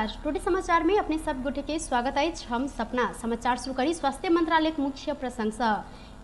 नमस्कार, टुडे समाचार में अपने सब गोटे के स्वागत अछि। हम सपना समाचार शुरू करी स्वास्थ्य मंत्रालय के मुख्य प्रसंग से।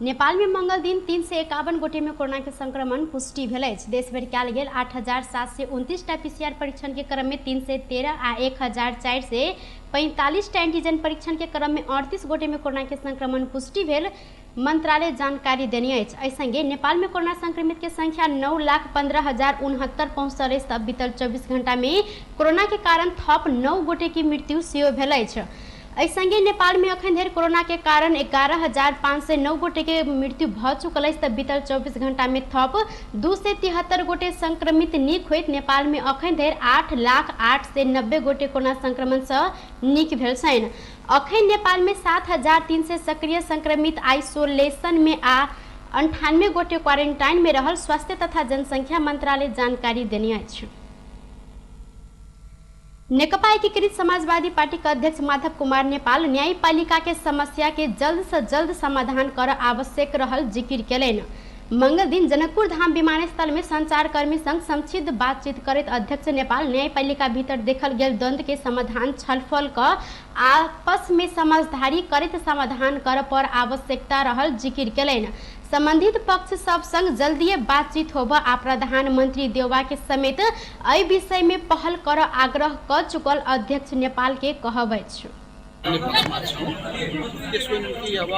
नेपाल में मंगल दिन 351 गोटे में कोरोना के संक्रमण पुष्टि भेल अछि। देश भरि कयल गेल 8729 टा पीसीआर परीक्षण के क्रम में 313 आ 1445 टा एंटीजन परीक्षण के क्रम में 38 गोटे में कोरोना के संक्रमण पुष्टि भेल मंत्रालय जानकारी देने अछि। एहि संगे नेपाल में कोरोना संक्रमित के संख्या 9,15,069 पहुंचल अछि। तब बीतल 24 घंटा में कोरोना के कारण थप 9 गोटे की मृत्यु सेहो भेल अछि। एहि संगे नेपाल में अखन धरि कोरोना के कारण 11,509 गोटे के मृत्यु भ चुकल अछि। तब बीतल 24 घंटा में थप 273 गोटे संक्रमित नीक होइत नेपाल में अखन धरि 8,00,890 गोटे कोरोना संक्रमण से नीक भेल छनि। अखन नेपाल में 7300 सक्रिय संक्रमित आइसोलेशन में आ 98 गोटे क्वारेंटाइन में रहल स्वास्थ्य तथा जनसंख्या मंत्रालय जानकारी देने अछि। नेकपा एकीकृत समाजवादी पार्टी के अध्यक्ष माधव कुमार नेपाल न्यायपालिका के समस्या के जल्द से जल्द समाधान कर आवश्यक रहल जिकिर केलनि। मंगल दिन जनकपुर धाम विमानस्थल में संचारकर्मी संग संक्षिप्त बातचीत करैत अध्यक्ष नेपाल न्यायपालिका भीतर देखल गेल द्वंद्व के समाधान छलफल क आपस में समझदारी करैत समाधान कर पर आवश्यकता रहल जिकिर केलनि। संबंधित पक्ष सब संग जल्दीए बातचीत होब आ प्रधानमंत्री देउबा के समेत एहि विषय में पहल कर आग्रह क चुकल अध्यक्ष नेपाल के कहब अछि। पक्षमा छौँ। त्यसको निम्ति अब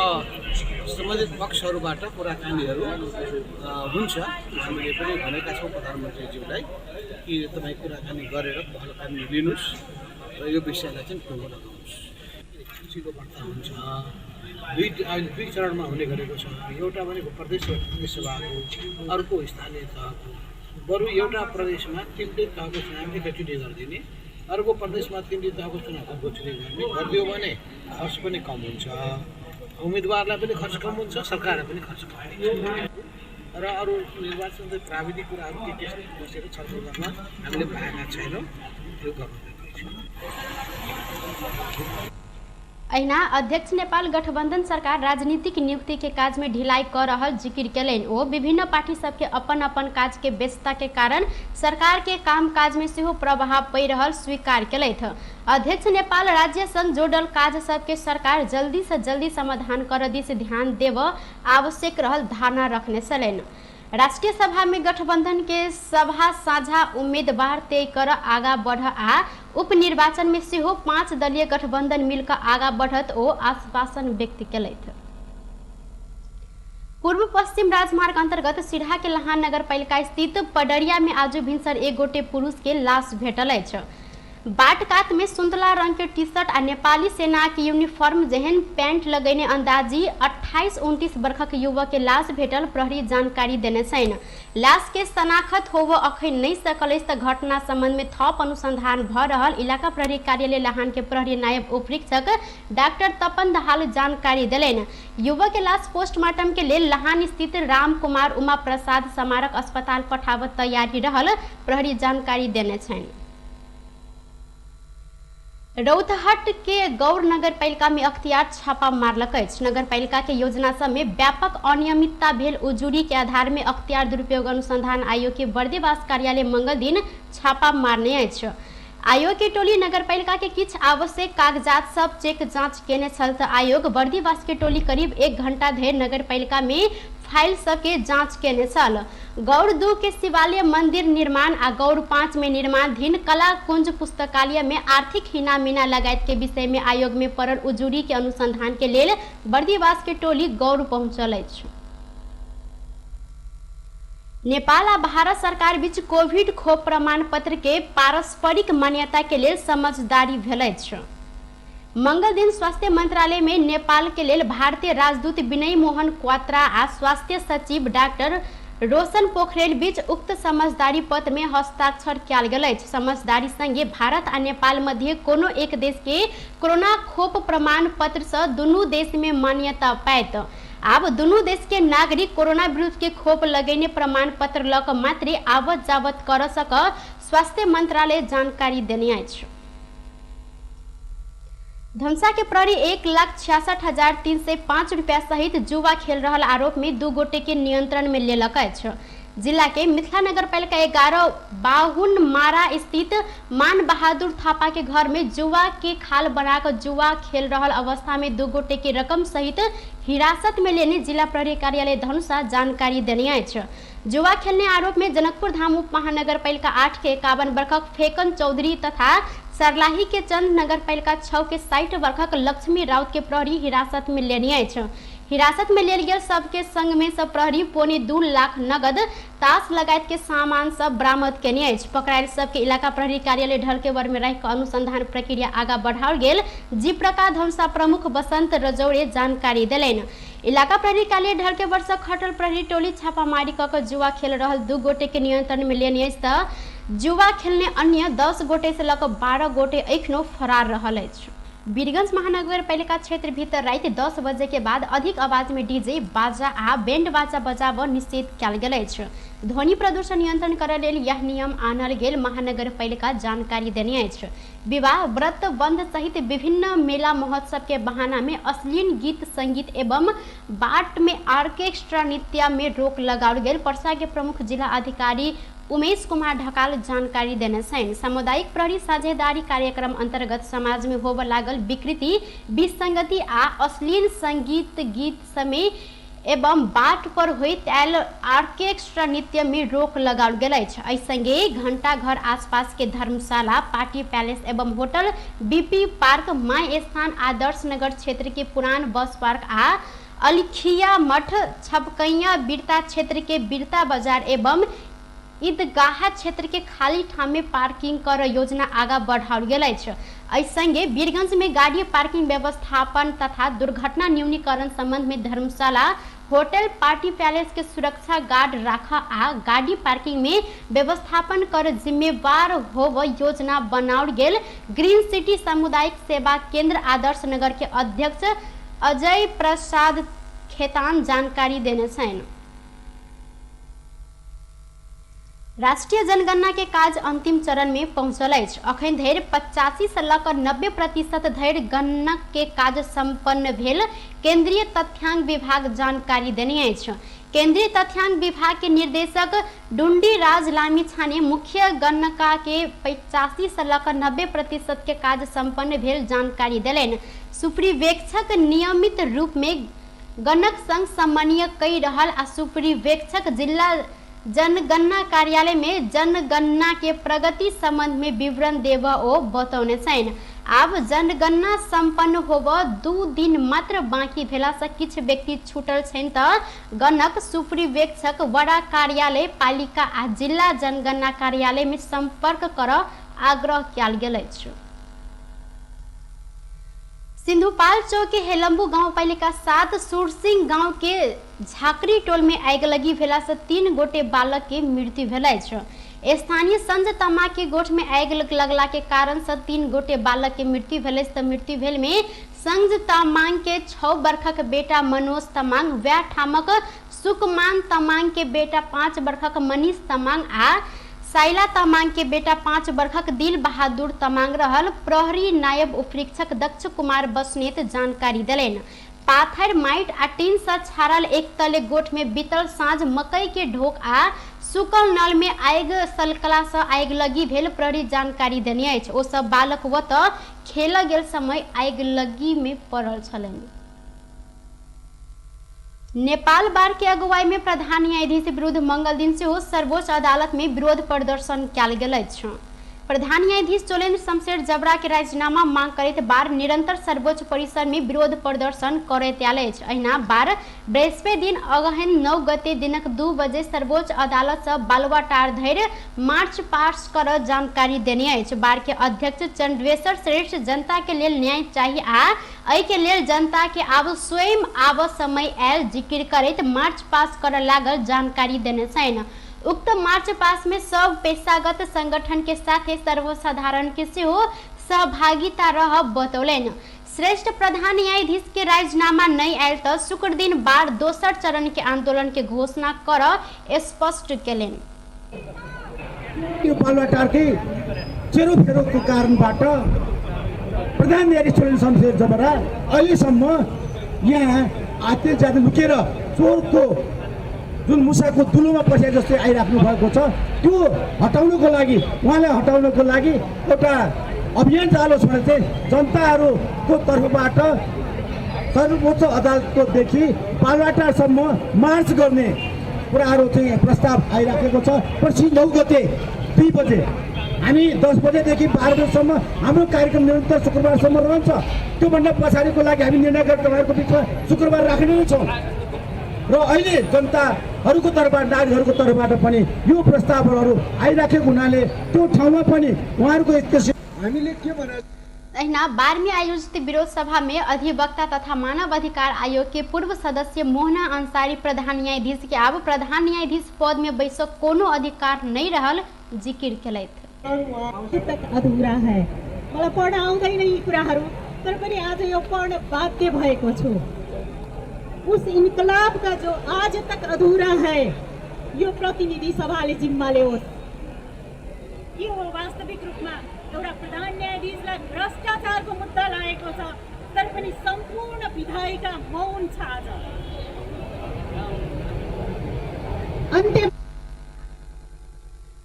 सम्बन्धित पक्षहरूबाट कुराकानीहरू हुन्छ। हामीले पनि भनेका छौँ प्रधानमन्त्रीज्यूलाई कि तपाईँ कुराकानी गरेर पहल कदमी लिनुहोस् र यो विषयलाई चाहिँ टुङ्गो लगाउनुहोस्। सूचीको वार्ता हुन्छ। अहिले दुई चरणमा हुने गरेको छ। एउटा भनेको प्रदेश सभाको, अर्को स्थानीय तहको। बरु एउटा प्रदेशमा तिनटै तहको चुनाव एकैचोटि गरिदिने, अर्को प्रदेशमा तिनटै तहको चुनाव अर्कोचोटि गर्ने गरिदियो भने खर्च पनि कम हुन्छ, उम्मेदवारलाई पनि खर्च कम हुन्छ, सरकारलाई पनि खर्च कम हुन्छ। र अरू निर्वाचन प्राविधिक कुराहरू के के बसेर छलफल गर्न हामीले पाएका छैनौँ, त्यो गर्नु छ। अहिना अध्यक्ष नेपाल गठबंधन सरकार राजनीतिक नियुक्ति के काज में ढिलाई क रहल जिकिर केलनि। ओ विभिन्न पार्टी सबके अपन अपन काज के व्यस्तता के कारण सरकार के काम काज में सेहो प्रभाव पड़ि रहल स्वीकार केलथि। अध्यक्ष नेपाल राज्य संग जोड़ल काज सबके सरकार जल्दी से जल्दी समाधान कर दिस ध्यान देव आवश्यक रहल धारणा रखने छलनि। राष्ट्रीय सभा में गठबंधन के सभा साझा उम्मीदवार तय कर आगा बढ़ आ उपनिर्वाचन में सेहो 5 दलीय गठबंधन मिलकर आगा बढ़त ओ आश्वासन व्यक्त केलथि। पूर्व पश्चिम राजमार्ग अंतर्गत सिरहा के लहान नगरपालिका स्थित पडरिया में आजु भिनसर एक गोटे पुरुष के लाश भेटल अछि। बाट कात में सुंदला रंग के टी शर्ट आ नेपाली सेना के यूनिफॉर्म जेहन पैंट लगेने अंदाजी 28-29 बरखक युवक के लाश भेटल प्रहरी जानकारी देने छनि। लाश के शनाखत होब अखन नहीं सकल अछि त घटना संबंध में थप अनुसंधान भ रहल इलाका प्रहरी कार्यालय लहान के प्रहरी नायब उपरीक्षक डॉक्टर तपन दहाल जानकारी देलनि। युवक के लाश पोस्टमार्टम के लेल लहान स्थित राम कुमार उमा प्रसाद स्मारक अस्पताल पठाबत तैयारी रहल प्रहरी जानकारी देने छनि। रौतहट के गौर नगरपालिका में अख्तियार छापा मारलक अछि। नगरपालिका के योजना सब में व्यापक अनियमितता भेल उजुरी के आधार में अख्तियार दुरुपयोग अनुसंधान आयोग के बर्देवास कार्यालय मंगल दिन छापा मारने अछि। आयोग के टोली नगरपालिका के किछ आवश्यक कागजात सब चेक जांच केने छल त आयोग बर्दीवास के टोली करीब 1 घंटा धरि नगरपालिका में फाइल सब के जांच केने छल। गौर 2 के शिवालय मंदिर निर्माण आ गौर 5 में निर्माणाधीन कला कुंज पुस्तकालय में आर्थिक हिना-मिना लगायत के विषय में आयोग में पड़ल उजुरी के अनुसंधान के लेल बर्दीवास के टोली गौर पहुंचल अछि। नेपाल आ भारत सरकार बीच कोविड खोप प्रमाण पत्र के पारस्परिक मान्यता के लेल समझदारी भेल अछि। मंगल दिन स्वास्थ्य मंत्रालय में नेपाल के लेल भारतीय राजदूत विनय मोहन क्वात्रा आ स्वास्थ्य सचिव डॉक्टर रोशन पोखरेल बीच उक्त समझदारी पत्र में हस्ताक्षर कयल गेल अछि। समझदारी संगे भारत आ नेपाल मध्य कोनो एक देश के कोरोना खोप प्रमाण पत्र से दुनू देश में मान्यता पायत। आब दुनू देश के नागरिक कोरोना विरुद्ध के खोप लगेने प्रमाण पत्र ल क मात्रे आवत जावत कर सक स्वास्थ्य मंत्रालय जानकारी देने अछि। धनसा के प्रहरी 1,66,305 रुपया सहित जुआ खेल रहल आरोप में 2 गोटे के नियंत्रण में लेलक अछि। जिला के मिथिला नगरपालिका 11 बाहुनमारा स्थित मान बहादुर थापा के घर में जुआ के खाल बनाकर जुआ खेल रहल अवस्था में 2 गोटे के रकम सहित हिरासत में लेने जिला प्रहरी कार्यालय धनुषा जानकारी देने अछि। जुआ खेलने आरोप में जनकपुर धाम उप महानगरपालिका 8 के 51 वर्षक फेकन चौधरी तथा सरलाही के चंद नगरपालिका 6 के 60 वर्षक लक्ष्मी राउत के प्रहरी हिरासत में लेने अछि। हिरासत में लेल गेल सबके संग में सब प्रहरी 1.75 लाख नगद तास लगायत के सामान सब बरामद केने अछि। पकड़ायल सबके इलाका प्रहरी कार्यालय ढलकेवर में रहि अनुसंधान प्रक्रिया आगा बढ़ाओल गेल जीप्रका धनुषा प्रमुख बसंत रजौड़े जानकारी देलनि। इलाका प्रहरी कार्यालय ढलकेवर से खटल प्रहरी टोली छापामारी कऽ के जुआ खेल रहल 2 गोटे के नियंत्रण में लेने अछि तऽ जुआ खेलने अन्य 10 गोटे से लऽ कऽ 12 गोटे एखनो फरार रहल अछि। वीरगंज महानगरपालिका क्षेत्र भीतर राति 10 बजे के बाद अधिक आवाज में डीजे बाजा आ बैंड बाजा बजाब निषेध कयल गेल अछि। ध्वनि प्रदूषण नियंत्रण करय लेल यह नियम आनल गेल महानगरपालिका जानकारी देने अछि। विवाह व्रत बंध सहित विभिन्न मेला महोत्सव के बहाना में अश्लील गीत संगीत एवं बाट में ऑर्केस्ट्रा नृत्य में रोक लगाओल गेल परसा के प्रमुख जिला अधिकारी उमेश कुमार ढकाल जानकारी देने छनि। सामुदायिक प्रहरी साझेदारी कार्यक्रम अंतर्गत समाज में होबय लागल विकृति विसंगति आ अश्लील संगीत गीत समय एवं बाट पर होइत आयल ऑर्केस्ट्रा नृत्य में रोक लगाओल गेल अछि। एहि संगे घंटा घर आसपास के धर्मशाला, पार्टी पैलेस एवं होटल, बीपी पार्क, माई स्थान, आदर्श नगर क्षेत्र के पुरान बस पार्क आ अलखिया मठ, छपकैया बिरता क्षेत्र के बिरता बाजार एवं ईदगाह क्षेत्र के खाली ठाम में पार्किंग कर योजना आगा बढ़ाओल गेल अछि। एहि संगे वीरगंज में गाड़ी पार्किंग व्यवस्थापन तथा दुर्घटना न्यूनीकरण संबंध में धर्मशाला, होटल, पार्टी पैलेस के सुरक्षा गार्ड राख आ गाड़ी पार्किंग में व्यवस्थापन कर जिम्मेवार होव योजना बनाओल गेल ग्रीन सिटी सामुदायिक सेवा केंद्र आदर्श नगर के अध्यक्ष अजय प्रसाद खेतान जानकारी देने छनि। राष्ट्रीय जनगणना के काज अंतिम चरण में पहुंचल अछि। अखन धरि 85 से लऽ कऽ 90% धरि गणना के काज संपन्न भेल केंद्रीय तथ्यांक विभाग जानकारी देने अछि। केंद्रीय तथ्यांक विभाग के निर्देशक डुंडी राज लामिछाने मुख्य गणका के 85 से लऽ कऽ 90% के काज संपन्न भेल जानकारी देलनि। सुप्रीवेक्षक नियमित रूप में गणक संग समन्वय कई रहल आ सुप्रीवेक्षक जिला जनगणना कार्यालय में जनगणना के प्रगति संबंध में विवरण देव ओ बतौने छनि। आब जनगणना संपन्न होब 2 दिन मात्र बाकी भेला से किछु व्यक्ति छूटल छनि त गणक सुप्रीवेक्षक वडा कार्यालय, पालिका आ जिला जनगणना कार्यालय में संपर्क कर आग्रह कयल गेल अछि। सिंधुपाल चौक के हेलम्बू गांवपालिका 7 सुरसिंह गांव के झाकरी टोल में आगिलगी भेला से 3 गोटे बालक के मृत्यु भेल अछि। स्थानीय संज तमा के गोठ में आगि लगला के कारण से 3 गोटे बालक के मृत्यु भेल अछि। मृत्यु भेल में संज तमांग के 6 वर्षक बेटा मनोज तमांग, वैह ठामक सुकमान तमांग के बेटा 5 वर्षक मनीष तमांग आ साइला तमांग के बेटा 5 वर्षक दिल बहादुर तमांग रहल प्रहरी नायब उपरीक्षक दक्ष कुमार बस्नेत जानकारी देलनि। पाथर माटि आ टीन से छाड़ल एक तले गोठ में बीतल साँझ मकई के ढोक आ सुकल नल में आगि सलकला से आगिलगी भेल प्रहरी जानकारी देने अछि। ओ सब बालक वत खेल गेल समय आगिलगी में पड़ल छलनि। नेपाल बार के अगुवाई में प्रधान न्यायाधीश विरुद्ध मंगल दिन सेहो सर्वोच्च अदालत में विरोध प्रदर्शन कयल गेल अछि। प्रधान न्यायाधीश चोलेन्द्र शमशेर जबरा के राजीनामा मांग करैत बार निरंतर सर्वोच्च परिसर में विरोध प्रदर्शन करैत आयल अछि। अहिना बार बृहस्पति दिन अगहन 9 गते दिनक 2 बजे सर्वोच्च अदालत से बालुवाटार धरि मार्च पास कर जानकारी देने अछि। बार के अध्यक्ष चंद्रेश्वर श्रेष्ठ जनता के लेल न्याय चाही आ एहि के लेल जनता के आब स्वयं आब समय आयल जिक्र करैत मार्च पास कर लागल जानकारी देने छनि। उक्त मार्च पास में सब पेशागत संगठन के साथे सर्वसाधारण के सेहो सहभागिता रहब बतौलनि। श्रेष्ठ प्रधान न्यायाधीश के राजीनामा नहीं आयल त शुक्र दिन बार दोसर चरण के आंदोलन के घोषणा कर स्पष्ट केलनि। यो बालुवाटारकै चेरोफेरोको कारणबाट प्रधान न्यायाधीश चोलेन्द्र शमशेर जबरा अहिलेसम्म यहाँ आत्य ज्यादा लुकेर चोरको जुन मुसाको दुलोमा पस्याए जस्तै आइराख्नु भएको छ, त्यो हटाउनुको लागि, उहाँलाई हटाउनुको लागि एउटा अभियान चालोस् भनेर चाहिँ जनताहरूको तर्फबाट सर्वोच्च अदालतकोदेखि बालुवाटारसम्म मार्च गर्ने कुराहरू चाहिँ प्रस्ताव आइराखेको छ। पर्सि 9 गते 2 बजे हामी 10 बजेदेखि 12 बजीसम्म हाम्रो कार्यक्रम निरन्तर शुक्रबारसम्म रहन्छ। त्योभन्दा पछाडिको लागि हामी निर्णय गरेर तपाईँहरूको बिचमा शुक्रबार राख्ने नै छौँ। र अहिले जनताहरूको तर्फबाट, नागरिकहरूको तर्फबाट पनि यो प्रस्तावहरू आइराखेको हुनाले त्यो ठाउँमा पनि उहाँहरूको यस्तो हामीले के भने अहिना बारहवीं आयोजित विरोध सभा में अधिवक्ता तथा मानव अधिकार आयोग के पूर्व सदस्य मोहना अंसारी प्रधान न्यायाधीश के आब प्रधान न्यायाधीश पद में बैसक कोनो अधिकार नहीं रहल जिकिर केलथि। तक अधुरा है। मलाई पढ्न आउँदैन यी कुराहरू, तर पनि आज यो पढ्न बाध्य भएको छु। उस इन्कलाब का जो आज तक अधुरा है, यो प्रतिनिधि सभाले जिम्मा ल्याओस्। के हो वास्तविक रूपमा एउटा प्रधान न्यायाधीशलाई भ्रष्टाचारको मुद्दा लागेको छ, तर पनि सम्पूर्ण विधायिका मौन छ आज। अन्त्य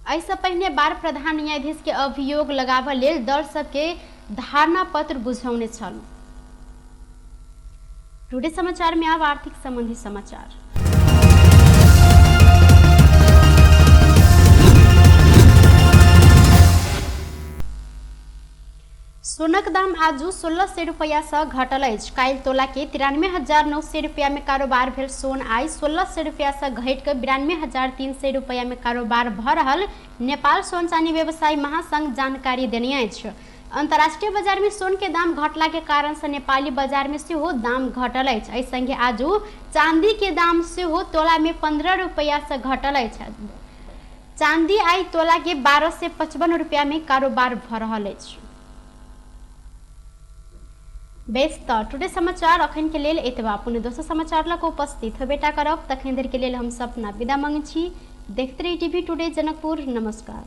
एहिसँ पहिने बार प्रधान न्यायाधीश के अभियोग लगाबऽ लेल दल सबके धारणा पत्र बुझौने छल। टुडे समाचार में अब आर्थिक संबंधी समाचार। सोनक दाम आजु 1600 रुपैया सँ घटल अछि। काल्हि तोला के 93,900 रुपया में कारोबार भेल सोन आइ 1600 रुपया सँ घटि कऽ 92,300 रुपया में कारोबार भऽ रहल नेपाल सोन चानी व्यवसायी महासंघ जानकारी देने अछि। अंतर्राष्ट्रीय बाजार में सोन के दाम घटला के कारण से नेपाली बाजार में सेहो दाम घटल अछि। एहि संगे आजु चांदी के दाम सेहो तोला में 15 रुपया सँ घटल अछि। चांदी आइ तोला के 1255 रुपया में कारोबार भऽ रहल अछि। बेस तऽ टुडे समाचार अखन के लेल एतबा। पुनः दोसर समाचार लऽ कऽ उपस्थित होबेटा करब। तखन धरि के लेल हम सपना विदा मांगै छी। देखते रही टीवी टुडे जनकपुर। नमस्कार।